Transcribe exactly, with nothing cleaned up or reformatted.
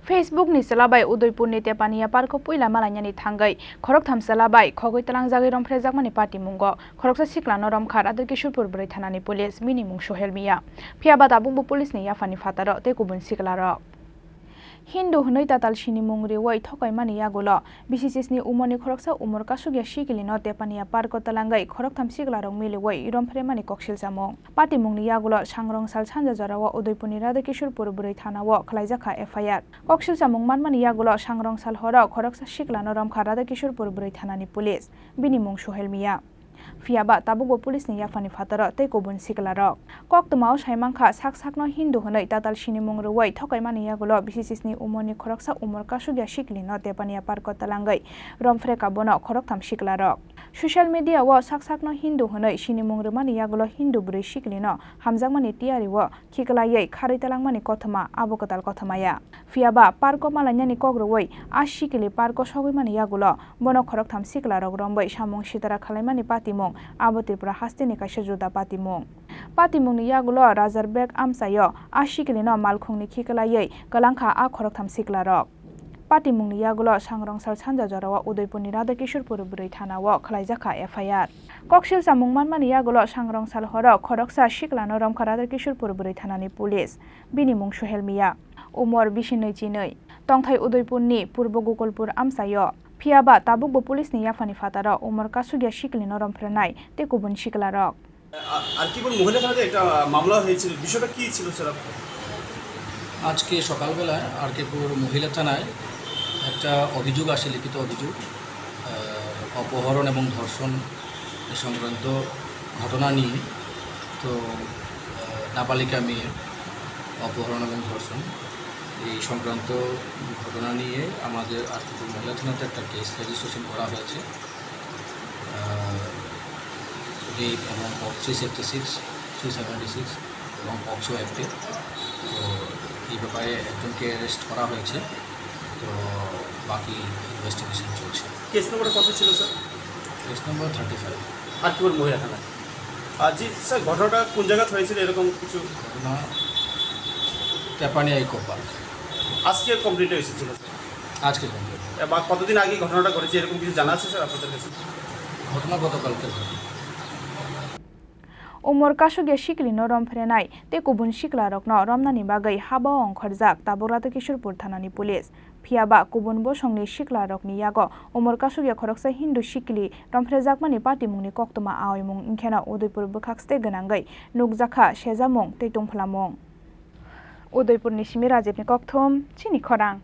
Facebook ni chwla bai Udaipur ni Tepania Park o puila malainani thangwi khoroktham chwla bai khogwi twlangjagwi romphrejakmani patimungo khoroksa siklano romkha Radha Kishorpur bwrwi thanani police, bini mung Sohel Mia. Phiya ba tabukbo police ni yaphani phataro tei kubun siklarok. Hindu hwnwi tatal sinimung rwui thokaimani yagulo bisi chisni umorni khoroksa umor kasukya sikilino Tepania Park o twlangwi khoroktham siklarok miliui romphreimani koksil chamung. Patimungni yagulo sangrong sal sanja jorao Udaipurni Radha Kishorpur bwrwi thanao khwlaijakha F I R. Koksil chamung manmani yagulo sangrong sal horo khoroksa siklano romkha Radha Kishorpur bwrwi thanani police, bini mung Sohel Mia. Phiya ba tabukbo police ni yaphani phataro tei kubun siklarok. Koktwmao saimankha sak sakno Hindu hwnwi tatal sinimung rwui thokaimani yagulo bisi chisni umorni khoroksa umor kasukya sikilino Tepania Park o twlangwi romphre ka bono khoroktham siklarok. Social media o sak sakno Hindu hwnwi sinimung rwmani yagulo Hindu bwrwi sikilino hamjakmani tiyari o khiklaiwi kharwi talangmani kothoma abo kwtal kothoma ya. Phiya ba park o malainani kok rwui a sikili park o sogwi mani yagulo bono khoroktham siklarok romwi samung sitara khwlaimani patimung abo Tripura hasteni kaisa juda patimung. Patimungni yagulo Rajar Beg amchaio a sikilino malkhungni khiklaiwi kwlangkha a khoroktham siklarok. Patimungni yagulo sangrong sal sanja jorao Udaipurni Radha Kishorpur bwrwi thanao khwlaijakha F I R. Koksil chamung manmani yagulo sangrong sal horo khoroksa siklano romkha Radha Kishorpur bwrwi thanani police, bini mung Sohel Mia, umor bisi nwi chinwi, tongthai Udaipurni Purbo Gokulpur amchaio. Phiya ba tabukbo police ni yaphani phataro umor kasukya sikilino romphrenai tei kubun siklarok. আ-, আরকিপুর মহিলা থানাতে একটা মামলা হয়েছিল, বিষয়টা কি ছিল স্যার? আপনার আজকে সকালবেলায় আরকিপুর মহিলা থানায় একটা অভিযোগ আসে, লিখিত অভিযোগ, আহ, অপহরণ এবং ধর্ষণ সংক্রান্ত ঘটনা নিয়ে। তো, আহ, নাবালিকা মেয়ে অপহরণ এবং ধর্ষণ, এই সংক্রান্ত ঘটনা নিয়ে আমাদের আরকিপুর মহিলা থানাতে একটা কেস রেজিস্ট্রেশন করা হয়েছে। আহ, রেপ এবং পক-, three sixty six, three seventy six এবং পকসো অ্যাক্টে। তো এই ব্যাপারে একজনকে অ্যারেস্ট করা হয়েছে। তো বাকি ইনভেস্টিগেশন চলছে। কেস নম্বর কত ছিল, sir? Case number thirty five. Arkipur মহিলা থানা। আর জি, স্যার, ঘটনাটা কোন জায়গাতে হয়েছিল এরকম কিছু? ঘটনা তেপানিয়া ইকো পার্ক। আজকে কমপ্লিট হয়েছিল, স্যার? আজকে কমপ্লিট। এ, বা কতদিন আগে ঘটনাটা ঘটেছে, এরকম কিছু জানা আছে, স্যার, আপনাদের কাছে? ঘটনা গতকালকে ঘটে। Umor kasukya sikilino romphrenai tei kubun siklarokno romnani bagwi haba ongkhorjak tabuk Radha Kishorpur thanani police. Phiya ba kubun bosongni siklarokni yago umor kasukya khoroksa Hindu sikili romphrejakmani patimungni koktwma aoimung wngkheno Udaipur bwkhak site gwnangwi nukjakha sejamung tei tungphlamung. Udaipurni simi Rajibni kokthum, chini khorang.